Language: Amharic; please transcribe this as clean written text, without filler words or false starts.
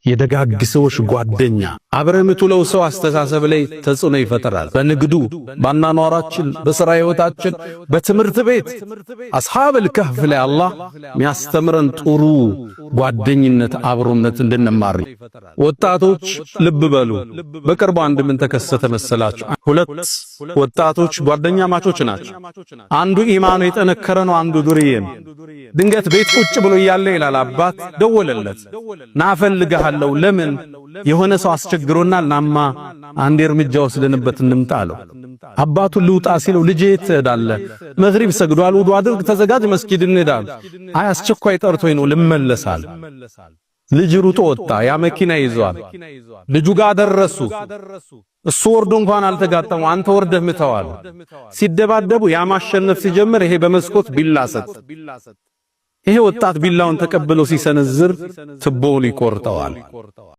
የደጋግ ሰዎች ጓደኛ አብረህ የምትውለው ሰው አስተሳሰብ ላይ ተጽዕኖ ይፈጥራል። በንግዱ፣ ባኗኗራችን፣ በሥራ ሕይወታችን፣ በትምህርት ቤት አስሐበል ከህፍ ላይ አላህ የሚያስተምረን ጥሩ ጓደኝነት፣ አብሮነት እንድንማር። ወጣቶች ልብ በሉ። በቅርቡ አንድ ምን ተከሰተ መሰላችሁ? ሁለት ወጣቶች ጓደኛ ማቾች ናቸው። አንዱ ኢማኑ የጠነከረ ነው፣ አንዱ ዱርዬ ነው። ድንገት ቤት ቁጭ ብሎ እያለ ይላል አባት ደወለለት። ና እፈልግሃለሁ። ለምን? የሆነ ሰው አስቸግሮናል፣ ናማ አንድ እርምጃ ወስደንበት እንምጣ አለው። አባቱ ልውጣ ሲለው ልጄ የት ትሄዳለህ? መግሪብ ሰግዷል፣ ውዱ አድርግ፣ ተዘጋጅ፣ መስጊድ እንሄዳለን። አይ አስቸኳይ ጠርቶኝ ነው ልመለሳል። ልጅ ሩጦ ወጣ። ያ መኪና ይዟል። ልጁ ጋር ደረሱ። እሱ ወርዶ እንኳን አልተጋጠሙ፣ አንተ ወርደህ ምተዋል። ሲደባደቡ ያ ማሸነፍ ሲጀምር ይሄ በመስኮት ቢላ ሰጥ። ይሄ ወጣት ቢላውን ተቀብሎ ሲሰነዝር ትቦውን ይቆርጠዋል።